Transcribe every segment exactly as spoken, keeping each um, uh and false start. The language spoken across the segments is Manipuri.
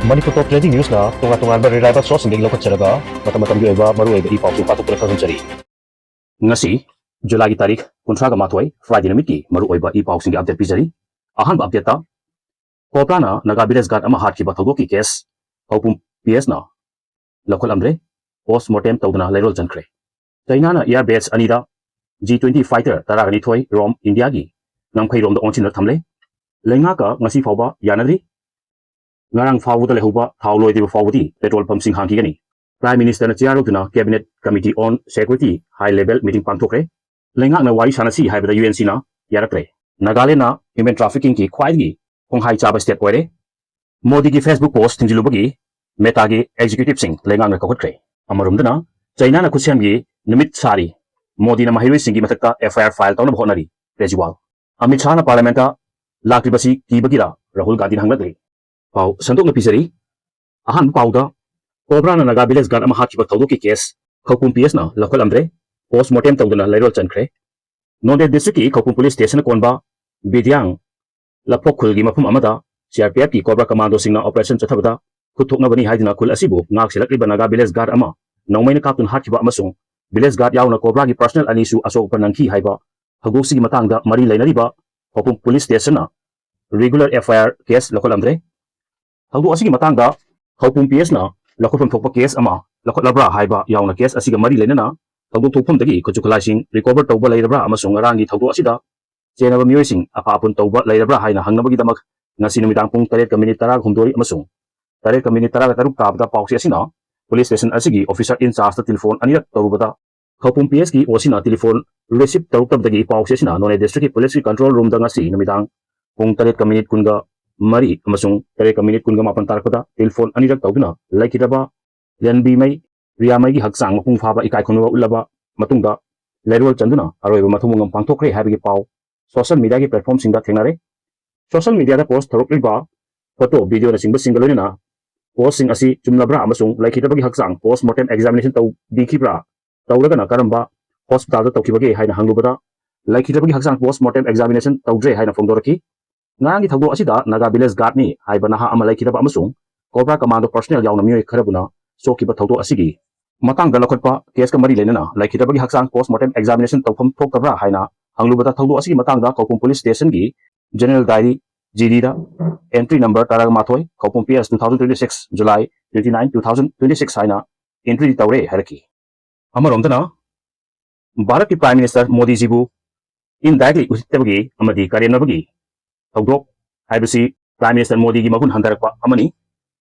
Manipur Top Trending Newsꯅ ꯇꯣꯉꯥꯟ ꯇꯣꯉꯥꯟꯕ reliable sourceꯁꯤꯡꯗꯒꯤ ꯂꯧꯈꯠꯆꯔꯒ ꯃꯇꯝ ꯃꯇꯝꯒꯤ ꯑꯣꯏꯕ ꯃꯔꯨꯑꯣꯏꯕ ꯏ ꯄꯥꯎꯁꯤꯡ ꯄꯥꯊꯣꯛꯇꯨꯅ ꯈꯪꯍꯟꯖꯔꯤ꯫ ꯉꯁꯤ, ꯖꯨꯂꯥꯏꯒꯤ ꯇꯥꯔꯤꯛ ꯀꯨꯟꯊ꯭ꯔꯥꯒ ꯃꯥꯊꯣꯏ, Friday ꯅꯨꯃꯤꯠꯀꯤ ꯃꯔꯨꯑꯣꯏꯕ ꯏ ꯄꯥꯎꯁꯤꯡꯒꯤ update ꯄꯤꯖꯔꯤ꯫ ꯑꯍꯥꯟꯕ updateꯇ, ꯀꯣꯕ꯭ꯔꯥꯅ ꯅꯥꯒꯥ village guard ꯑꯃ ꯍꯥꯠꯈꯤꯕ ꯊꯧꯗꯣꯛꯀꯤ case ꯈꯧꯄꯨꯝ PSꯅ ꯂꯧꯈꯠꯂꯝꯗ꯭ꯔꯦ, post mortem ꯇꯧꯗꯅ ꯂꯩꯔꯣꯜ ꯆꯟꯈ꯭ꯔꯦ꯫ ꯆꯩꯅꯥꯅ air base ꯑꯅꯤꯗ G twenty fighter ꯇꯔꯥꯒ ꯅꯤꯊꯣꯏ ꯔꯣꯝ ꯏꯟꯗꯤꯌꯥꯒꯤ ꯉꯝꯈꯩꯔꯣꯝꯗ ꯑꯣꯟꯁꯤꯟꯅ ꯊꯝꯂꯦ꯫ ꯂꯩꯉꯥꯛꯀ ꯉꯁꯤ ꯐꯥꯎꯕ ꯌꯥꯅꯗ꯭ꯔꯤ꯫ ꯉꯔꯥꯡ ꯐꯥꯎꯕꯗ ꯂꯩꯍꯧꯕ ꯊꯥꯎ ꯂꯣꯏꯗ꯭ꯔꯤꯕ ꯐꯥꯎꯕꯗꯤ petrol pumpꯁꯤꯡ ꯍꯥꯡꯈꯤꯒꯅꯤ꯫ Prime Ministerꯅ chair ꯂꯧꯗꯨꯅ Cabinet Committee on Security High Level Meeting ꯄꯥꯡꯊꯣꯛꯈ꯭ꯔꯦ꯫ ꯂꯩꯉꯥꯛꯅ ꯋꯥꯔꯤ ꯁꯥꯟꯅꯁꯤ ꯍꯥꯏꯕꯗ UNCꯅ ꯌꯥꯔꯛꯇ꯭ꯔꯦ꯫ ꯅꯥꯒꯥꯂꯦꯟꯗꯅ human traffickingꯒꯤ ꯈ꯭ꯋꯥꯏꯗꯒꯤ ꯈꯣꯡꯍꯥꯏ ꯆꯥꯕ state ꯑꯣꯏꯔꯦ꯫ ꯃꯣꯗꯤꯒꯤ Facebook post ꯊꯤꯡꯖꯤꯜꯂꯨꯕꯒꯤ Metaꯒꯤ executiveꯁꯤꯡ ꯂꯩꯉꯥꯛꯅ ꯀꯧꯈꯠꯈ꯭ꯔꯦ꯫ ꯑꯃꯔꯣꯝꯗꯅ, ꯆꯩꯅꯥꯅ ꯈꯨꯠꯁꯦꯝꯒꯤ ꯅꯨꯃꯤꯠ ꯁꯥꯔꯤ꯫ ꯃꯣꯗꯤꯅ ꯃꯍꯩꯔꯣꯏꯁꯤꯡꯒꯤ ꯃꯊꯛꯇ FIR file ꯇꯧꯅꯕ ꯍꯣꯠꯅꯔꯤ꯫ ꯀꯦꯖ꯭ꯔꯤꯋꯥꯜ꯫ ꯑꯃꯤꯠ ꯁꯥꯍꯅ Parliamentꯇ ꯂꯥꯛꯂꯤꯕꯁꯤ ꯀꯤꯕꯒꯤꯔ ꯔꯥꯍꯨꯜ ꯒꯥꯟꯙꯤꯅ ꯍꯪꯂꯛꯂꯤ꯫ ꯄꯥꯎ ꯁꯟꯗꯣꯛꯅ ꯄꯤꯖꯔꯤ꯫ ꯑꯍꯥꯟꯕ ꯄꯥꯎꯗ, ꯀꯣꯕ꯭ꯔꯥꯅ ꯅꯥꯒꯥ village guard ꯑꯃ ꯍꯥꯠꯈꯤꯕ ꯊꯧꯗꯣꯛꯀꯤ case ꯈꯧꯄꯨꯝ PSꯅ ꯂꯧꯈꯠꯂꯝꯗ꯭ꯔꯦ, post mortem ꯇꯧꯗꯅ ꯂꯩꯔꯣꯜ ꯆꯟꯈ꯭ꯔꯦ꯫ ꯅꯣꯅꯦ districtꯀꯤ ꯈꯧꯄꯨꯝ police stationꯅ ꯀꯣꯟꯕ ꯕꯤꯗ꯭ꯌꯥꯡ ꯂꯐꯣꯛ ꯈꯨꯜꯒꯤ ꯃꯐꯝ ꯑꯃꯗ CRPFꯀꯤ ꯀꯣꯕ꯭ꯔꯥ commandoꯁꯤꯡꯅ operation ꯆꯠꯊꯕꯗ ꯈꯨꯠ ꯊꯣꯛꯅꯕꯅꯤ ꯍꯥꯏꯗꯨꯅ ꯈꯨꯜ ꯑꯁꯤꯕꯨ ꯉꯥꯛ ꯁꯦꯜꯂꯛꯂꯤꯕ ꯅꯥꯒꯥ village guard ꯑꯃ ꯅꯣꯡꯃꯩꯅ ꯀꯥꯞꯇꯨꯅ ꯍꯥꯠꯈꯤꯕ ꯑꯃꯁꯨꯡ village guard ꯌꯥꯎꯅ ꯀꯣꯕ꯭ꯔꯥꯒꯤ personnel ꯑꯅꯤꯁꯨ ꯑꯁꯣꯛ ꯑꯄꯟ ꯅꯪꯈꯤ ꯍꯥꯏꯕ ꯊꯧꯗꯣꯛꯁꯤꯒꯤ ꯃꯇꯥꯡꯗ ꯃꯔꯤ ꯂꯩꯅꯔꯤꯕ ꯈꯧꯄꯨꯝ police stationꯅ regular FIR case ꯂꯧꯈꯠꯂꯝꯗ꯭ꯔꯦ꯫ ꯊꯧꯗꯣꯛ ꯑꯁꯤꯒꯤ ꯃꯇꯥꯡꯗ ꯈꯧꯄꯨꯝ PSꯅ ꯂꯧꯈꯠꯐꯝ ꯊꯣꯛꯄ case ꯑꯃ ꯂꯧꯈꯠꯂꯕ꯭ꯔꯥ ꯍꯥꯏꯕ ꯌꯥꯎꯅ case ꯑꯁꯤꯒ ꯃꯔꯤ ꯂꯩꯅꯅ ꯊꯧꯗꯣꯛ ꯊꯣꯛꯐꯝꯗꯒꯤ ꯈꯨꯠꯁꯨ ꯈꯨꯠꯂꯥꯏꯁꯤꯡ recover ꯇꯧꯕ ꯂꯩꯔꯕ꯭ꯔꯥ ꯑꯃꯁꯨꯡ ꯉꯔꯥꯡꯒꯤ ꯊꯧꯗꯣꯛ ꯑꯁꯤꯗ ꯆꯦꯟꯅꯕ ꯃꯤꯑꯣꯏꯁꯤꯡ ꯑꯐ ꯑꯄꯨꯟ ꯇꯧꯕ ꯂꯩꯔꯕ꯭ꯔꯥ ꯍꯥꯏꯅ ꯍꯪꯅꯕꯒꯤꯗꯃꯛ ꯉꯁꯤ ꯅꯨꯃꯤꯗꯥꯡ ꯄꯨꯡ ꯇꯔꯦꯠꯀ minute ꯇꯔꯥꯍꯨꯝꯗꯣꯏ ꯑꯃꯁꯨꯡ ꯇꯔꯦꯠꯀ minute ꯇꯔꯥꯇꯔꯨꯛ ꯇꯥꯕꯗ ꯄꯥꯎꯆꯦ ꯑꯁꯤꯅ police station ꯑꯁꯤꯒꯤ officer in chargeꯇ telephone ꯑꯅꯤꯔꯛ ꯇꯧꯔꯨꯕꯗ ꯈꯧꯄꯨꯝ PSꯀꯤ OCꯅ telephone receive ꯇꯧꯔꯛꯇꯕꯗꯒꯤ ꯄꯥꯎꯆꯦ ꯑꯁꯤꯅ ꯅꯣꯅꯦ districtꯀꯤ policeꯀꯤ control roomꯗ ꯉꯁꯤ ꯅꯨꯃꯤꯗꯥꯡ ꯄꯨꯡ ꯇꯔꯦꯠꯀ minute ꯀꯨꯟꯒ ꯃꯔꯤ ꯑꯃꯁꯨꯡ ꯇꯔꯦꯠꯀ minute ꯀꯨꯟꯒ ꯃꯥꯄꯟ ꯇꯥꯔꯛꯄꯗ telephone ꯑꯅꯤꯔꯛ ꯇꯧꯗꯨꯅ ꯂꯩꯈꯤꯗ꯭ꯔꯕ ꯂꯦꯟꯕꯤꯃꯩ ꯔꯤꯌꯥꯃꯩꯒꯤ ꯍꯛꯆꯥꯡ ꯃꯄꯨꯡ ꯐꯥꯕ ꯏꯀꯥꯏ ꯈꯨꯝꯅꯕ ꯎꯠꯂꯕ ꯃꯇꯨꯡꯗ ꯂꯩꯔꯣꯜ ꯆꯟꯗꯨꯅ ꯑꯔꯣꯏꯕ ꯃꯊꯧ ꯃꯉꯝ ꯄꯥꯡꯊꯣꯛꯈ꯭ꯔꯦ ꯍꯥꯏꯕꯒꯤ ꯄꯥꯎ social mediaꯒꯤ platformꯁꯤꯡꯗ ꯊꯦꯡꯅꯔꯦ꯫ Social mediaꯗ post ꯇꯧꯔꯛꯂꯤꯕ photo, videoꯅꯆꯤꯡꯕꯁꯤꯡꯒ ꯂꯣꯏꯅꯅ postꯁꯤꯡ ꯑꯁꯤ ꯆꯨꯝꯂꯕ꯭ꯔꯥ ꯑꯃꯁꯨꯡ ꯂꯩꯈꯤꯗ꯭ꯔꯕꯒꯤ ꯍꯛꯆꯥꯡ post mortem examination ꯇꯧꯕꯤꯈꯤꯕ꯭ꯔꯥ? ꯇꯧꯔꯒꯅ ꯀꯔꯝꯕ hospitalꯗ ꯇꯧꯈꯤꯕꯒꯦ ꯍꯥꯏꯅ ꯍꯪꯂꯨꯕꯗ, ꯂꯩꯈꯤꯗ꯭ꯔꯕꯒꯤ ꯍꯛꯆꯥꯡ post mortem examination ꯇꯧꯗ꯭ꯔꯦ ꯍꯥꯏꯅ ꯐꯣꯡꯗꯣꯔꯛꯈꯤ꯫ ꯉꯔꯥꯡꯒꯤ ꯊꯧꯗꯣꯛ ꯑꯁꯤꯗ ꯅꯥꯒꯥ village guardꯅꯤ ꯍꯥꯏꯕ ꯅꯍꯥ ꯑꯃ ꯂꯩꯈꯤꯗꯕ ꯑꯃꯁꯨꯡ Cobra Commando personnel ꯌꯥꯎꯅ ꯃꯤꯑꯣꯏ ꯈꯔꯕꯨꯅ ꯁꯣꯛꯈꯤꯕ ꯊꯧꯗꯣꯛ ꯑꯁꯤꯒꯤ ꯃꯇꯥꯡꯗ ꯂꯧꯈꯠꯄ case ꯀ ꯃꯔꯤ ꯂꯩꯅꯅ ꯂꯩꯈꯤꯗꯕꯒꯤ ꯍꯛꯆꯥꯡ post mortem examination ꯇꯧꯐꯝ ꯊꯣꯛꯇꯕ꯭ꯔꯥ ꯍꯥꯏꯅ ꯍꯪꯂꯨꯕꯗ, ꯊꯧꯗꯣꯛ ꯑꯁꯤꯒꯤ ꯃꯇꯥꯡꯗ ꯀꯧꯄꯨꯝ police station ꯒꯤ general diary, G D ꯗ entry number ꯇꯔꯥꯃꯥꯊꯣꯏ, ꯀꯧꯄꯨꯝ P S, two thousand twenty six, July twenty nine, two thousand twenty six ꯍꯥꯏꯅ entry ꯇꯧꯔꯦ ꯍꯥꯏꯔꯛꯈꯤ꯫ ꯑꯃꯔꯣꯝꯗꯅ, ꯚꯥꯔꯠꯀꯤ Prime Minister ꯃꯣꯗꯤꯖꯤꯕꯨ indirectly ꯎꯁꯤꯠꯇꯕꯒꯤ ꯑꯃꯗꯤ ꯀꯔꯦꯝꯅꯕꯒꯤ ꯊꯧꯗꯣꯛ ꯍꯥꯏꯕꯁꯤ Prime Minister ꯃꯣꯗꯤꯒꯤ ꯃꯒꯨꯟ ꯍꯟꯊꯔꯛꯄ ꯑꯃꯅꯤ꯫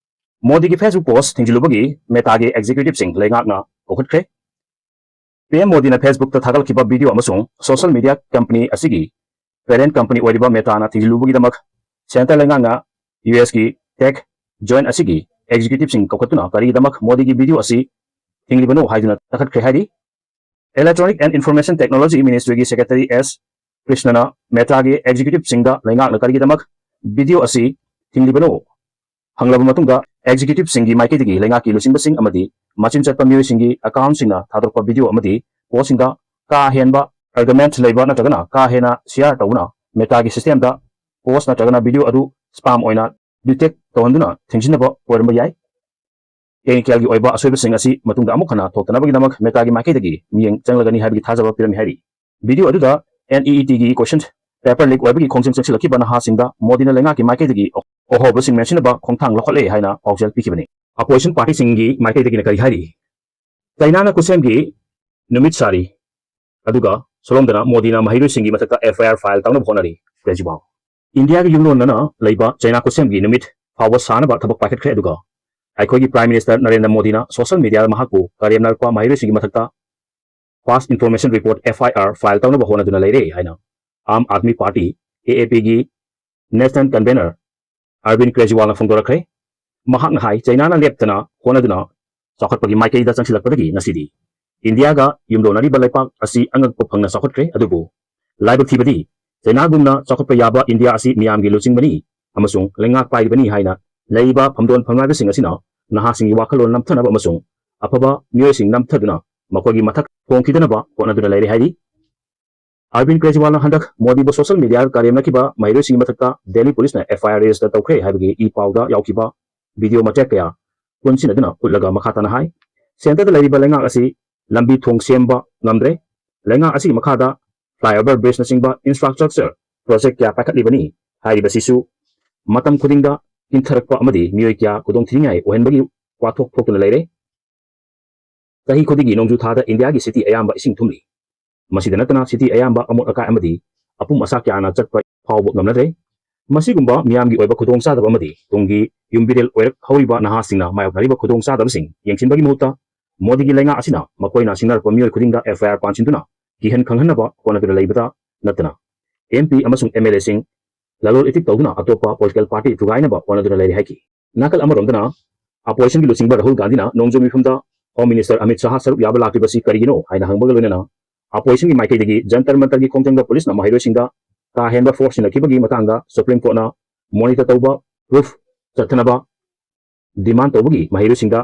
ꯃꯣꯗꯤꯒꯤ Facebook post ꯊꯤꯡꯖꯤꯜꯂꯨꯕꯒꯤ Meta ꯒꯤ executive ꯁꯤꯡ ꯂꯩꯉꯥꯛꯅ ꯀꯧꯈꯠꯈ꯭ꯔꯦ꯫ P M ꯃꯣꯗꯤꯅ Facebook ꯇ ꯊꯥꯒꯠꯂꯛꯈꯤꯕ video ꯑꯃꯁꯨꯡ social media company ꯑꯁꯤꯒꯤ parent company ꯑꯣꯏꯔꯤꯕ Meta ꯅ ꯊꯤꯡꯖꯤꯜꯂꯨꯕꯒꯤꯗꯃꯛ centre ꯂꯩꯉꯥꯛꯅ U S ꯀꯤ tech giant ꯑꯁꯤꯒꯤ executive ꯁꯤꯡ ꯀꯧꯈꯠꯇꯨꯅ ꯀꯔꯤꯒꯤꯗꯃꯛ ꯃꯣꯗꯤꯒꯤ video ꯑꯁꯤ ꯊꯤꯡꯂꯤꯕꯅꯣ ꯍꯥꯏꯗꯨꯅ ꯇꯛꯈꯠꯈ꯭ꯔꯦ ꯍꯥꯏꯔꯤ꯫ Electronic and Information Technology Ministry ꯒꯤ Secretary S ꯀ꯭ꯔꯤꯁꯅꯅ Meta ꯒꯤ executive ꯁꯤꯡꯗ ꯂꯩꯉꯥꯛꯅ ꯀꯔꯤꯒꯤꯗꯃꯛ video ꯑꯁꯤ ꯊꯤꯡꯂꯤꯕꯅꯣ ꯍꯪꯂꯕ ꯃꯇꯨꯡꯗ, executive ꯁꯤꯡꯒꯤ ꯃꯥꯏꯀꯩꯗꯒꯤ ꯂꯩꯉꯥꯛꯀꯤ ꯂꯨꯆꯤꯡꯕꯁꯤꯡ ꯑꯃꯗꯤ ꯃꯆꯤꯟ ꯆꯠꯄ ꯃꯤꯑꯣꯏꯁꯤꯡꯒꯤ account ꯁꯤꯡꯅ ꯊꯥꯗꯣꯔꯛꯄ video ꯑꯃꯗꯤ post ꯁꯤꯡꯗ ꯀꯥ ꯍꯦꯟꯕ argument ꯂꯩꯕ ꯅꯠꯇ꯭ꯔꯒꯅ ꯀꯥ ꯍꯦꯟꯅ share ꯇꯧꯗꯨꯅ Meta ꯒꯤ system ꯗ post ꯅꯠꯇ꯭ꯔꯒꯅ video ꯑꯗꯨ spam ꯑꯣꯏꯅ detect ꯇꯧꯍꯟꯗꯨꯅ ꯊꯤꯡꯖꯤꯟꯅꯕ ꯑꯣꯏꯔꯝꯕ ꯌꯥꯏ꯫ Technical ꯒꯤ ꯑꯣꯏꯕ ꯑꯁꯣꯏꯕꯁꯤꯡ ꯑꯁꯤ ꯃꯇꯨꯡꯗ ꯑꯃꯨꯛ ꯍꯟꯅ ꯊꯣꯛꯇꯅꯕꯒꯤꯗꯃꯛ Meta ꯒꯤ ꯃꯥꯏꯀꯩꯗꯒꯤ ꯃꯤꯠꯌꯦꯡ ꯆꯪꯂꯒꯅꯤ ꯍꯥꯏꯕꯒꯤ ꯊꯥꯖꯕ ꯄꯤꯔꯝꯃꯤ ꯍꯥꯏꯔꯤ꯫ Video ꯑꯗꯨꯗ N E E T ꯒꯤ question paper leak ꯑꯣꯏꯕꯒꯤ ꯈꯣꯡꯖꯪ ꯆꯪꯁꯤꯜꯂꯛꯈꯤꯕ ꯅꯍꯥꯁꯤꯡꯗ ꯃꯣꯗꯤꯅ ꯂꯩꯉꯥꯛꯀꯤ ꯃꯥꯏꯀꯩꯗꯒꯤ ꯑꯍꯣꯕꯁꯤꯡ ꯃꯦꯟꯁꯤꯟꯅꯕ ꯈꯣꯡꯊꯥꯡ ꯂꯧꯈꯠꯂꯦ ꯍꯥꯏꯅ ꯄꯥꯎꯖꯦꯜ ꯄꯤꯈꯤꯕꯅꯤ꯫ Opposition party ꯁꯤꯡꯒꯤ ꯃꯥꯏꯀꯩꯗꯒꯤꯅ ꯀꯔꯤ ꯍꯥꯏꯔꯤ? ꯆꯩꯅꯥꯅ ꯈꯨꯠꯁꯦꯝꯒꯤ ꯅꯨꯃꯤꯠ ꯁꯥꯔꯤ, ꯑꯗꯨꯒ ꯁꯣꯂꯣꯝꯗꯅ ꯃꯣꯗꯤꯅ ꯃꯍꯩꯔꯣꯏꯁꯤꯡꯒꯤ ꯃꯊꯛꯇ F I R file ꯇꯧꯅꯕ ꯍꯣꯠꯅꯔꯤ꯫ ꯀ꯭ꯔꯦꯖꯤꯋꯥꯜ꯫ ꯏꯟꯗꯤꯌꯥꯒꯤ ꯌꯨꯝꯂꯣꯟꯅꯅ ꯂꯩꯕ ꯆꯩꯅꯥ ꯈꯨꯠꯁꯦꯝꯒꯤ ꯅꯨꯃꯤꯠ ꯐꯥꯎꯕ ꯁꯥꯅꯕ ꯊꯕꯛ ꯄꯥꯏꯈꯠꯈ꯭ꯔꯦ, ꯑꯗꯨꯒ ꯑꯩꯈꯣꯏꯒꯤ Prime Minister ꯅꯔꯦꯟꯗ꯭ꯔ ꯃꯣꯗꯤꯅ social media ꯗ ꯃꯍꯥꯛꯄꯨ ꯀꯔꯦꯝꯅꯔꯛꯄ ꯃꯍꯩꯔꯣꯏꯁꯤꯡꯒꯤ ꯃꯊꯛꯇ false information report, F I R, file ꯇꯧꯅꯕ ꯍꯣꯠꯅꯗꯨꯅ ꯂꯩꯔꯦ ꯍꯥꯏꯅ Aam Aadmi party, A A P ꯒꯤ national convener ꯑꯔꯕꯤꯟ ꯀ꯭ꯔꯦꯖꯤꯋꯥꯜꯅ ꯐꯣꯡꯗꯣꯔꯛꯈ꯭ꯔꯦ꯫ ꯃꯍꯥꯛꯅ ꯍꯥꯏ, ꯆꯩꯅꯥꯅ ꯂꯦꯞꯇꯅ ꯍꯣꯠꯅꯗꯨꯅ ꯆꯥꯎꯈꯠꯄꯒꯤ ꯃꯥꯏꯀꯩꯗ ꯆꯪꯁꯤꯜꯂꯛꯄꯗꯒꯤ ꯉꯁꯤꯗꯤ ꯏꯟꯗꯤꯌꯥꯒ ꯌꯨꯝꯂꯣꯟꯅꯔꯤꯕ ꯂꯩꯄꯥꯛ ꯑꯁꯤ ꯑꯉꯛꯄ ꯐꯪꯅ ꯆꯥꯎꯈꯠꯈ꯭ꯔꯦ꯫ ꯑꯗꯨꯕꯨ ꯂꯥꯏꯕꯛ ꯊꯤꯕꯗꯤ, ꯆꯩꯅꯥꯒꯨꯝꯅ ꯆꯥꯎꯈꯠꯄ ꯌꯥꯕ ꯏꯟꯗꯤꯌꯥ ꯑꯁꯤ ꯃꯤꯌꯥꯝꯒꯤ ꯂꯨꯆꯤꯡꯕꯅꯤ ꯑꯃꯁꯨꯡ ꯂꯩꯉꯥꯛ ꯄꯥꯏꯔꯤꯕꯅꯤ ꯍꯥꯏꯅ ꯂꯩꯔꯤꯕ ꯐꯝꯗꯣꯟ ꯐꯝꯅꯥꯏꯕꯁꯤꯡ ꯑꯁꯤꯅ ꯅꯍꯥꯁꯤꯡꯒꯤ ꯋꯥꯈꯜꯂꯣꯟ ꯅꯝꯊꯅꯕ ꯑꯃꯁꯨꯡ ꯑꯐꯕ ꯃꯤꯑꯣꯏꯁꯤꯡ ꯅꯝꯊꯗꯨꯅ ꯃꯈꯣꯏꯒꯤ ꯃꯊꯛ ꯍꯣꯡꯈꯤꯗꯅꯕ ꯍꯣꯠꯅꯗꯨꯅ ꯂꯩꯔꯦ ꯍꯥꯏꯔꯤ꯫ ꯑꯔꯕꯤꯟ ꯀ꯭ꯔꯦꯖꯤꯋꯥꯜꯅ ꯍꯟꯗꯛ ꯃꯣꯗꯤꯕꯨ social media ꯗ ꯀꯔꯦꯝꯅꯈꯤꯕ ꯃꯍꯩꯔꯣꯏꯁꯤꯡꯒꯤ ꯃꯊꯛꯇ ꯗꯦꯜꯂꯤ ꯄꯨꯂꯤꯁꯅ F I R register ꯇꯧꯈ꯭ꯔꯦ ꯍꯥꯏꯕꯒꯤ ꯏ ꯄꯥꯎꯗ ꯌꯥꯎꯈꯤꯕ video ꯃꯇꯦꯛ ꯀꯌꯥ ꯄꯨꯟꯁꯤꯟꯅꯗꯨꯅ ꯎꯠꯂꯒ ꯃꯈꯥ ꯇꯥꯅ ꯍꯥꯏ, ꯁꯦꯟꯇꯔꯗ ꯂꯩꯔꯤꯕ ꯂꯩꯉꯥꯛ ꯑꯁꯤ ꯂꯝꯕꯤ ꯊꯣꯡ ꯁꯦꯝꯕ ꯉꯝꯗ꯭ꯔꯦ꯫ ꯂꯩꯉꯥꯛ ꯑꯁꯤꯒꯤ ꯃꯈꯥꯗ flyover, bridgeꯅꯆꯤꯡꯕ infrastructure project ꯀꯌꯥ ꯄꯥꯏꯈꯠꯂꯤꯕꯅꯤ꯫ ꯍꯥꯏꯔꯤꯕꯁꯤꯁꯨ ꯃꯇꯝ ꯈꯨꯗꯤꯡꯗ ꯏꯟꯊꯔꯛꯄ ꯑꯃꯗꯤ ꯃꯤꯑꯣꯏ ꯀꯌꯥ ꯈꯨꯗꯣꯡꯊꯤꯅꯤꯡꯉꯥꯏ ꯑꯣꯏꯍꯟꯕꯒꯤ ꯋꯥꯊꯣꯛ ꯊꯣꯛꯇꯨꯅ ꯂꯩꯔꯦ꯫ ꯆꯍꯤ ꯈꯨꯗꯤꯡꯒꯤ ꯅꯣꯡꯖꯨ ꯊꯥꯗ ꯏꯟꯗꯤꯌꯥꯒꯤ city ꯑꯌꯥꯝꯕ ꯏꯁꯤꯡ ꯊꯨꯝꯂꯤ꯫ ꯃꯁꯤꯗ ꯅꯠꯇꯅ city ꯑꯌꯥꯝꯕ ꯑꯃꯣꯠ ꯑꯀꯥꯏ ꯑꯃꯗꯤ ꯑꯄꯨꯝ ꯑꯁꯥ ꯀꯌꯥꯅ ꯆꯠꯄ ꯐꯥꯎꯕ ꯉꯝꯅꯗ꯭ꯔꯦ꯫ ꯃꯁꯤꯒꯨꯝꯕ ꯃꯤꯌꯥꯝꯒꯤ ꯑꯣꯏꯕ ꯈꯨꯗꯣꯡꯆꯥꯗꯕ ꯑꯃꯗꯤ ꯇꯨꯡꯒꯤ ꯌꯨꯝꯕꯤꯔꯦꯜ ꯑꯣꯏꯔꯛꯍꯧꯔꯤꯕ ꯅꯍꯥꯁꯤꯡꯅ ꯃꯥꯌꯣꯛꯅꯔꯤꯕ ꯈꯨꯗꯣꯡꯆꯥꯗꯕꯁꯤꯡ ꯌꯦꯡꯁꯤꯟꯕꯒꯤ ꯃꯍꯨꯠꯇ ꯃꯣꯗꯤꯒꯤ ꯂꯩꯉꯥꯛ ꯑꯁꯤꯅ ꯃꯈꯣꯏꯅ ꯁꯤꯡꯅꯔꯛꯄ ꯃꯤꯑꯣꯏ ꯈꯨꯗꯤꯡꯗ F I R ꯄꯥꯟꯁꯤꯟꯗꯨꯅ ꯀꯤꯍꯟ ꯈꯪꯍꯟꯅꯕ ꯍꯣꯠꯅꯗꯨꯅ ꯂꯩꯕꯗ ꯅꯠꯇꯅ M P ꯑꯃꯁꯨꯡ M L Aꯁꯤꯡ ꯂꯂꯣꯟ ꯏꯇꯤꯛ ꯇꯧꯗꯨꯅ ꯑꯇꯣꯞꯄ political party ꯊꯨꯒꯥꯏꯅꯕ ꯍꯣꯠꯅꯗꯨꯅ ꯂꯩꯔꯤ ꯍꯥꯏꯈꯤ꯫ ꯅꯥꯀꯜ ꯑꯃꯔꯣꯝꯗꯅ oppositionꯒꯤ ꯂꯨꯆꯤꯡꯕ ꯔꯥꯍꯨꯜ ꯒꯥꯟꯙꯤꯅ ꯅꯣꯡꯖꯨ ꯃꯤꯐꯝꯗ Home Minister ꯑꯃꯤꯠ ꯁꯥꯍ ꯁꯔꯨꯛ ꯌꯥꯕ ꯂꯥꯛꯇ꯭ꯔꯤꯕꯁꯤ ꯀꯔꯤꯒꯤꯅꯣ ꯍꯥꯏꯅ ꯍꯪꯕꯒ ꯂꯣꯏꯅꯅ oppositionꯒꯤ ꯃꯥꯏꯀꯩꯗꯒꯤ ꯖꯟꯇꯔ ꯃꯟꯇꯔꯒꯤ ꯈꯣꯡꯖꯪꯗ policeꯅ ꯃꯍꯩꯔꯣꯏꯁꯤꯡꯗ ꯀꯥ ꯍꯦꯟꯕ force ꯁꯤꯖꯤꯟꯅꯈꯤꯕꯒꯤ ꯃꯇꯥꯡꯗ Supreme Courtꯅ monitor ꯇꯧꯕ proof ꯆꯠꯊꯅꯕ demand ꯇꯧꯕꯒꯤ ꯃꯍꯩꯔꯣꯏꯁꯤꯡꯗ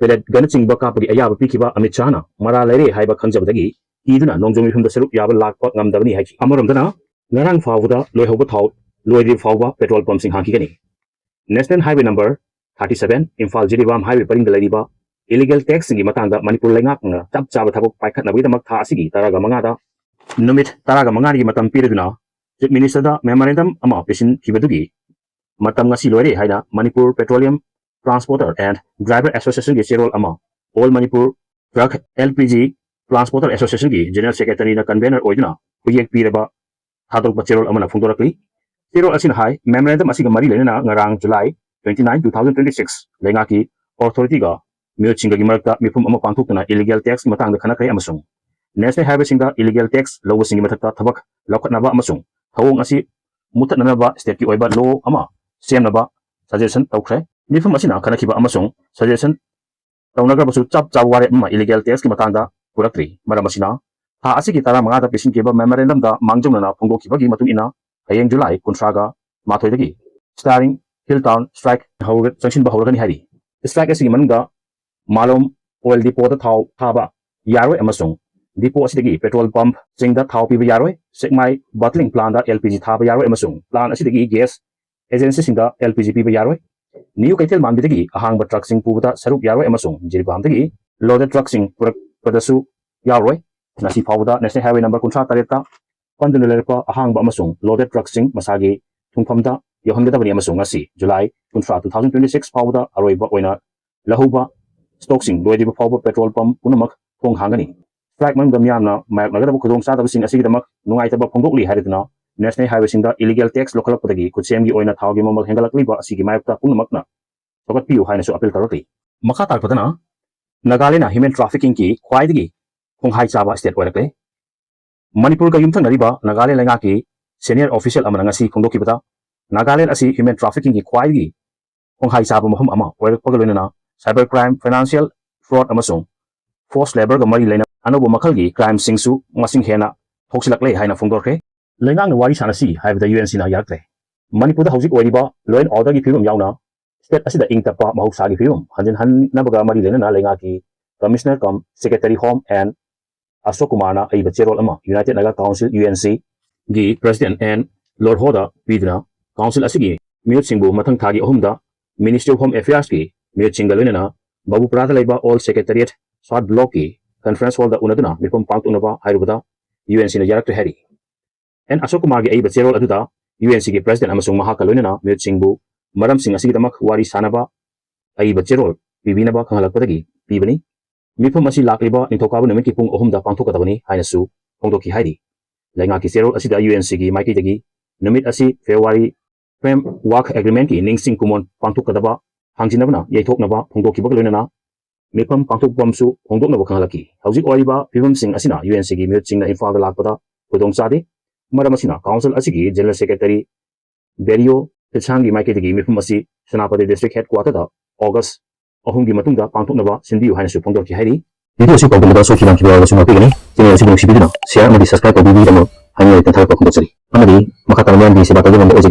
pelletꯒꯅꯆꯤꯡꯕ ꯀꯥꯞꯄꯒꯤ ꯑꯌꯥꯕ ꯄꯤꯈꯤꯕ ꯑꯃꯤꯠ ꯁꯥꯍꯅ ꯃꯔꯥꯜ ꯂꯩꯔꯦ ꯍꯥꯏꯕ ꯈꯪꯖꯕꯗꯒꯤ ꯀꯤꯗꯨꯅ ꯅꯣꯡꯖꯨ ꯃꯤꯐꯝꯗ ꯁꯔꯨꯛ ꯌꯥꯕ ꯂꯥꯛꯄ ꯉꯝꯗꯕꯅꯤ ꯍꯥꯏꯈꯤ꯫ ꯑꯃꯔꯣꯝꯗꯅ ꯉꯔꯥꯡ ꯐꯥꯎꯕꯗ ꯂꯣꯏꯍꯧꯕ ꯊꯥꯎ ꯂꯣꯏꯗ꯭ꯔꯤꯕ ꯐꯥꯎꯕ petrol pumpꯁꯤꯡ ꯍꯥꯡꯈꯤꯒꯅꯤ꯫ National Highway number thirty seven, Imphal Jiribam highway ꯄꯔꯤꯡꯗ ꯂꯩꯔꯤꯕ illegal taxꯁꯤꯡꯒꯤ ꯃꯇꯥꯡꯗ ꯃꯅꯤꯄꯨꯔ ꯂꯩꯉꯥꯛꯅ ꯆꯞ ꯆꯥꯕ ꯊꯕꯛ ꯄꯥꯏꯈꯠꯅꯕꯒꯤꯗꯃꯛ ꯊꯥ ꯑꯁꯤꯒꯤ ꯇꯔꯥꯒ ꯃꯉꯥꯗ ꯅꯨꯃꯤꯠ ꯇꯔꯥꯒ ꯃꯉꯥꯅꯤꯒꯤ ꯃꯇꯝ ꯄꯤꯔꯗꯨꯅ Chief Ministerꯗ memorandum ꯑꯃ ꯄꯤꯁꯤꯟꯈꯤꯕꯗꯨꯒꯤ ꯃꯇꯝ ꯉꯁꯤ ꯂꯣꯏꯔꯦ ꯍꯥꯏꯅ Manipur Petroleum Transporter and Driver Associationꯒꯤ ꯆꯦꯔꯣꯜ ꯑꯃ, All Manipur Truck L P G Transporter Associationꯒꯤ General Secretaryꯅ convener ꯑꯣꯏꯗꯨꯅ ꯈꯨꯌꯦꯛ ꯄꯤꯔꯕ ꯊꯥꯗꯣꯔꯛꯄ ꯆꯦꯔꯣꯜ ꯑꯃꯅ ꯐꯣꯡꯗꯣꯔꯛꯂꯤ꯫ ꯆꯦꯔꯣꯜ ꯑꯁꯤꯅ ꯍꯥꯏ, memorandum ꯑꯁꯤꯒ ꯃꯔꯤ ꯂꯩꯅꯅ ꯉꯔꯥꯡ July twenty nine, two thousand twenty six ꯂꯩꯉꯥꯛꯀꯤ authorityꯒ ꯃꯤꯑꯣꯏꯁꯤꯡꯒꯒꯤ ꯃꯔꯛꯇ ꯃꯤꯐꯝ ꯑꯃ ꯄꯥꯡꯊꯣꯛꯇꯨꯅ illegal taxꯀꯤ ꯃꯇꯥꯡꯗ ꯈꯟꯅꯈ꯭ꯔꯦ ꯑꯃꯁꯨꯡ National Highwayꯁꯤꯡꯗ illegal tax ꯂꯧꯕꯁꯤꯡꯒꯤ ꯃꯊꯛꯇ ꯊꯕꯛ ꯂꯧꯈꯠꯅꯕ ꯑꯃꯁꯨꯡ ꯊꯧꯑꯣꯡ ꯑꯁꯤ ꯃꯨꯠꯊꯠꯅꯅꯕ stateꯀꯤ ꯑꯣꯏꯕ law ꯑꯃ ꯁꯦꯝꯅꯕ suggestion ꯇꯧꯈ꯭ꯔꯦ꯫ ꯃꯤꯐꯝ ꯑꯁꯤꯅ ꯈꯟꯅꯈꯤꯕ ꯑꯃꯁꯨꯡ suggestion ꯇꯧꯅꯈ꯭ꯔꯕꯁꯨ ꯆꯞ ꯆꯥꯕ ꯋꯥꯔꯦꯞ ꯑꯃ illegal taxꯀꯤ ꯃꯇꯥꯡꯗ ꯄꯨꯔꯛꯇ꯭ꯔꯤ꯫ ꯃꯔꯝ ꯑꯁꯤꯅ ꯊꯥ ꯑꯁꯤꯒꯤ ꯇꯔꯥꯃꯉꯥꯗ ꯄꯤꯁꯤꯟꯈꯤꯕ memorandumꯗ ꯃꯥꯡꯖꯧꯅꯅ ꯐꯣꯡꯗꯣꯛꯈꯤꯕꯒꯤ ꯃꯇꯨꯡ ꯏꯟꯅ ꯍꯌꯦꯡ July ꯀꯨꯟꯊ꯭ꯔꯥꯒ ꯃꯥꯊꯣꯏꯗꯒꯤ Starring Hill Town strike ꯍꯧꯔꯒ ꯆꯪꯁꯤꯟꯕ ꯍꯧꯔꯒꯅꯤ ꯍꯥꯏꯔꯤ꯫ Strike ꯑꯁꯤꯒꯤ ꯃꯅꯨꯡꯗ ꯃꯥꯂꯣꯝ oil depotꯇ ꯊꯥꯎ ꯊꯥꯕ ꯌꯥꯔꯣꯏ ꯑꯃꯁꯨꯡ depot ꯑꯁꯤꯗꯒꯤ petrol pumpꯁꯤꯡꯗ ꯊꯥꯎ ꯄꯤꯕ ꯌꯥꯔꯣꯏ, ꯁꯦꯛꯃꯥꯏ bottling plantꯇ L P G ꯊꯥꯕ ꯌꯥꯔꯣꯏ ꯑꯃꯁꯨꯡ plant ꯑꯁꯤꯗꯒꯤ gas agencyꯁꯤꯡꯗ L P G ꯄꯤꯕ ꯌꯥꯔꯣꯏ꯫ ꯅ꯭ꯌꯨ ꯀꯩꯊꯦꯜ ꯃꯥꯟꯕꯤꯗꯒꯤ ꯑꯍꯥꯡꯕ ꯇ꯭ꯔꯛꯁꯤꯡ ꯄꯨꯕꯗ ꯁꯔꯨꯛ ꯌꯥꯔꯣꯏ ꯑꯃꯁꯨꯡ ꯖꯤꯔꯤꯕꯥꯝꯗꯒꯤ ꯂꯣꯗꯦꯗ ꯇ꯭ꯔꯛꯁꯤꯡ ꯄꯨꯔꯛꯄꯗꯁꯨ ꯌꯥꯎꯔꯣꯏ꯫ ꯉꯁꯤ ꯐꯥꯎꯕꯗ ꯅꯦꯁꯅꯦꯜ ꯍꯥꯏꯋꯦ ꯅꯝꯕꯔ ꯀꯨꯟꯊ꯭ꯔꯥ ꯇꯔꯦꯠꯇ ꯄꯟꯗꯨꯅ ꯂꯩꯔꯛꯄ ꯑꯍꯥꯡꯕ ꯑꯃꯁꯨꯡ ꯂꯣꯗꯦꯗ ꯇ꯭ꯔꯛꯁꯤꯡ ꯃꯁꯥꯒꯤ ꯊꯨꯡꯐꯝꯗ ꯌꯧꯍꯟꯒꯗꯕꯅꯤ ꯑꯃꯁꯨꯡ ꯉꯁꯤ ꯖꯨꯂꯥꯏ ꯀꯨꯟꯊ꯭ꯔꯥ, two thousand twenty six ꯐꯥꯎꯕꯗ ꯑꯔꯣꯏꯕ ꯑꯣꯏꯅ ꯂꯧꯍꯧꯕ ꯁ꯭ꯇꯣꯛꯁꯤꯡ ꯂꯣꯏꯗ꯭ꯔꯤꯕ ꯐꯥꯎꯕ ꯄꯦꯇ꯭ꯔꯣꯜ ꯄꯝꯞ ꯄꯨꯝꯅꯃꯛ ꯊꯣꯡ ꯍꯥꯡꯒꯅꯤ꯫ ꯁ꯭ꯇ꯭ꯔꯥꯏꯛ ꯃꯅꯨꯡꯗ ꯃꯤꯌꯥꯝꯅ ꯃꯥꯌꯣꯛꯅꯒꯗꯕ ꯈꯨꯗꯣꯡꯆꯥꯗꯕꯁꯤꯡ ꯑꯁꯤꯒꯤꯗꯃꯛ ꯅꯨꯡꯉꯥꯏꯇꯕ ꯐꯣꯡꯗꯣꯛꯂꯤ ꯍꯥꯏꯔꯗꯨꯅ ꯅꯦꯁꯅꯦꯜ ꯍꯥꯏꯋꯦꯁꯤꯡꯗ ꯏꯂꯤꯒꯦꯜ ꯇꯦꯛꯁ ꯂꯧꯈꯠꯂꯛꯄꯗꯒꯤ ꯈꯨꯠꯁꯦꯝꯒꯤ ꯑꯣꯏꯅ ꯊꯥꯎꯒꯤ ꯃꯃꯜ ꯍꯦꯟꯒꯠꯂꯛꯂꯤꯕ ꯑꯁꯤꯒꯤ ꯃꯥꯌꯣꯛꯇ ꯄꯨꯝꯅꯃꯛꯅ ꯊꯧꯒꯠꯄꯤꯌꯨ ꯍꯥꯏꯅꯁꯨ ꯑꯄꯤꯜ ꯇꯧꯔꯛꯂꯤ꯫ ꯃꯈꯥ ꯇꯥꯔꯛꯄꯗꯅ ꯅꯥꯒꯥꯂꯦꯟꯗ ꯍ꯭ꯌꯨꯃꯦꯟ ꯇ꯭ꯔꯥꯐꯤꯀꯤꯡꯒꯤ ꯈ꯭ꯋꯥꯏꯗꯒꯤ ꯈꯣꯡꯍꯥꯏ ꯆꯥꯕ ꯁ꯭ꯇꯦꯠ ꯑꯣꯏꯔꯛꯂꯦ꯫ ꯃꯅꯤꯄꯨꯔꯒ ꯌꯨꯝꯊꯪꯅꯔꯤꯕ ꯅꯥꯒꯥꯂꯦꯟ ꯂꯩꯉꯥꯛꯀꯤ ꯁꯦꯅꯤꯌꯔ ꯑꯣꯐꯤꯁꯤꯌꯦꯜ ꯑꯃꯅ ꯉꯁꯤ ꯐꯣꯡꯗꯣꯛꯈꯤꯕꯗ, ꯅꯥꯒꯥꯂꯦꯟ ꯑꯁꯤ ꯍ꯭ꯌꯨꯃꯦꯟ ꯇ꯭ꯔꯥꯐꯤꯀꯤꯡꯒꯤ ꯈ꯭ꯋꯥꯏꯗꯒꯤ ꯈꯣꯡꯍꯥꯏ ꯆꯥꯕ ꯃꯐꯝ ꯑꯃ ꯑꯣꯏꯔꯛꯄꯒ ꯂꯣꯏꯅꯅ ꯁꯥꯏꯕꯔ ꯀ꯭ꯔꯥꯏꯝ, ꯐꯥꯏꯅꯥꯟꯁꯤꯌꯦꯜ ꯐ꯭ꯔꯣꯗ ꯑꯃꯁꯨꯡ ꯐꯣꯔꯁ ꯂꯦꯕꯔꯒ ꯃꯔꯤ ꯂꯩꯅꯕ ꯑꯅꯧꯕ ꯃꯈꯜꯒꯤ ꯀ꯭ꯔꯥꯏꯝꯁꯤꯡꯁꯨ ꯃꯁꯤꯡ ꯍꯦꯟꯅ ꯊꯣꯛꯁꯤꯜꯂꯛꯂꯦ ꯍꯥꯏꯅ ꯐꯣꯡꯗꯣꯔꯛꯈ꯭ꯔꯦ꯫ ꯂꯩꯉꯥꯛꯅ ꯋꯥꯔꯤ ꯁꯥꯅꯁꯤ ꯍꯥꯏꯕꯗ ꯌꯨ ꯑꯦꯟ ꯁꯤꯅ ꯌꯥꯔꯛꯇ꯭ꯔꯦ꯫ ꯃꯅꯤꯄꯨꯔꯗ ꯍꯧꯖꯤꯛ ꯑꯣꯏꯔꯤꯕ ꯂꯣ ꯑꯦꯟ ꯑꯣꯔꯗꯔꯒꯤ ꯐꯤꯕꯝ ꯌꯥꯎꯅ ꯁ꯭ꯇꯦꯠ ꯑꯁꯤꯗ ꯏꯪ ꯇꯞꯄ ꯃꯍꯧꯁꯥꯒꯤ ꯐꯤꯕꯝ ꯍꯟꯖꯤꯟꯍꯟꯅꯕꯒ ꯃꯔꯤ ꯂꯩꯅꯅ ꯂꯩꯉꯥꯛꯀꯤ commissioner cum secretary home N Ashok ꯀꯨꯃꯥꯔꯅ ꯑꯏꯕ ꯆꯦꯔꯣꯜ ꯑꯃ united Naga council, U N C, ꯒꯤ ꯄ꯭ꯔꯦꯁꯤꯗꯦꯟꯠ ꯑꯦꯟ ꯂꯣꯔꯍꯣꯗ ꯄꯤꯗꯨꯅ ꯀꯥꯎꯟꯁꯤꯜ ꯑꯁꯤꯒꯤ ꯃꯤꯍꯨꯠꯁꯤꯡꯕꯨ ꯃꯊꯪ ꯊꯥꯒꯤ ꯑꯍꯨꯝꯗ ꯃꯤꯅꯤꯁꯇ꯭ꯔꯤ ꯑꯣꯐ ꯍꯣꯝ ꯑꯦꯐꯤꯌꯔꯁꯀꯤ ꯃꯤꯍꯨꯠꯁꯤꯡꯒ ꯂꯣꯏꯅꯅ ꯕꯥꯕꯨꯄꯨꯔꯥꯗ ꯂꯩꯕ ꯑꯣꯜ ꯁꯦꯀ꯭ꯔꯦꯇꯔꯤꯌꯦꯠ ꯁꯥꯎꯠ ꯕ꯭ꯂꯣꯛꯀꯤ ꯀꯟꯐꯔꯦꯟꯁ ꯍꯣꯜꯗ ꯎꯅꯗꯨꯅ ꯃꯤꯐꯝ ꯄꯥꯡꯊꯣꯛꯅꯕ ꯍꯥꯏꯔꯨꯕꯗ ꯌꯨ ꯑꯦꯟ ꯁꯤꯅ ꯌꯥꯔꯛꯇ꯭ꯔꯦ ꯍꯥꯏꯔꯤ꯫ ꯑꯦꯟ ꯑꯁꯣꯛ ꯀꯨꯃꯥꯔꯒꯤ ꯑꯏꯕ ꯆꯦꯔꯣꯜ ꯑꯗꯨꯗ ꯌꯨ ꯑꯦꯟ ꯁꯤꯒꯤ ꯄ꯭ꯔꯦꯁꯤꯗꯦꯟꯠ ꯑꯃꯁꯨꯡ ꯃꯍꯥꯛꯀ ꯂꯣꯏꯅꯅ ꯃꯤꯍꯨꯠꯁꯤꯡꯕꯨ ꯃꯔꯝꯁꯤꯡ ꯑꯁꯤꯒꯤꯗꯃꯛ ꯋꯥꯔꯤ ꯁꯥꯅꯕ ꯑꯏꯕ ꯆꯦꯔꯣꯜ ꯄꯤꯕꯤꯅꯕ ꯈꯪꯍꯜꯂꯛꯄꯗꯒꯤ ꯄꯤꯕꯅꯤ꯫ ꯃꯤꯐꯝ ꯑꯁꯤ ꯂꯥꯛꯂꯤꯕ ꯅꯤꯡꯊꯧꯀꯥꯕ ꯅꯨꯃꯤꯠꯀꯤ ꯄꯨꯡ ꯑꯍꯨꯝꯗ ꯄꯥꯡꯊꯣꯛꯀꯗꯕꯅꯤ ꯍꯥꯏꯅꯁꯨ ꯐꯣꯡꯗꯣꯛꯈꯤ ꯍꯥꯏꯔꯤ꯫ ꯂꯩꯉꯥꯛꯀꯤ ꯆꯦꯔꯣꯜ ꯑꯁꯤꯗ ꯌꯨ ꯑꯦꯟ ꯁꯤꯒꯤ ꯃꯥꯏꯀꯩꯗꯒꯤ ꯅꯨꯃꯤꯠ ꯑꯁꯤ ꯐꯦꯕ꯭ꯔꯨꯋꯥꯔꯤ ꯐ꯭ꯔꯦꯝꯋꯥꯔꯛ ꯑꯦꯒ꯭ꯔꯤꯃꯦꯟꯠꯀꯤ ꯅꯤꯡꯁꯤꯡ ꯀꯨꯃꯣꯟ ꯄꯥꯡꯊꯣꯛꯀꯗꯕ ꯍꯥꯡꯖꯤꯟꯅꯕꯅ ꯌꯩꯊꯣꯛꯅꯕ ꯐꯣꯡꯗꯣꯛꯈꯤꯕꯒ ꯂꯣꯏꯅꯅ ꯃꯤꯐꯝ ꯄꯥꯡꯊꯣꯛꯐꯝꯁꯨ ꯍꯣꯡꯗꯣꯛꯅꯕ ꯈꯪꯍꯜꯂꯛꯈꯤ꯫ ꯍꯧꯖꯤꯛ ꯑꯣꯏꯔꯤꯕ ꯐꯤꯕꯝꯁꯤꯡ ꯑꯁꯤꯅ ꯌꯨ ꯑꯦꯟ ꯁꯤꯒꯤ ꯃꯤꯍꯨꯠꯁꯤꯡꯅ ꯏꯝꯐꯥꯜꯗ ꯂꯥꯛꯄꯗ ꯈꯨꯗꯣꯡ ꯆꯥꯗꯦ꯫ ꯃꯔꯝ ꯑꯁꯤꯅ ꯀꯥꯎꯟꯁꯤꯜ ꯑꯁꯤꯒꯤ ꯖꯦꯅꯔꯦꯜ ꯁꯦꯀ꯭ꯔꯦꯇꯔꯤ ꯕꯦꯔꯤꯌꯣ ꯐꯤꯠꯁꯥꯡꯒꯤ ꯃꯥꯏꯀꯩꯗꯒꯤ ꯃꯤꯐꯝ ꯑꯁꯤ ꯁꯦꯅꯥꯄꯇꯤ ꯗꯤꯁꯇ꯭ꯔꯤꯛ ꯍꯦꯗꯀ꯭ꯋꯥꯇꯔꯗ ꯑꯣꯒꯁ ꯑꯍꯨꯝꯒꯤ ꯃꯇꯨꯡꯗ ꯄꯥꯡꯊꯣꯛꯅꯕ ꯁꯤꯟꯕꯤꯌꯨ ꯍꯥꯏꯅꯁꯨ ꯐꯣꯡꯗꯣꯛꯈꯤ ꯍꯥꯏꯔꯤ꯫ ꯚꯤꯗꯤꯑꯣ ꯑꯁꯤ ꯇꯧꯕꯗ ꯁꯣꯏꯈꯤ ꯂꯥꯟꯈꯤꯕ ꯌꯥꯎꯔꯒꯁꯨ ꯉꯥꯛꯄꯤꯒꯅꯤ꯫ ꯆꯦꯅꯦꯜ ꯑꯁꯤꯕꯨ ꯅꯨꯡꯁꯤꯕꯤꯗꯨꯅ ꯁꯤꯌꯔ ꯑꯃꯗꯤ ꯁꯕꯁꯀ꯭ꯔꯥꯏꯕ ꯇꯧꯕꯤꯕꯒꯤꯗꯃꯛ ꯍꯥꯏꯅꯤꯡꯂꯩ ꯇꯝꯊꯔꯛꯄ ꯐꯣꯡꯗꯣꯛꯆꯔꯤ꯫ ꯑꯃꯗꯤ ꯃꯈꯥ ꯇꯥꯅ ꯃꯤꯌꯥꯝꯒꯤ ꯁꯦꯕꯥ ꯇꯧꯕ ꯉꯝꯕ ꯑꯣꯏꯖꯒꯦ꯫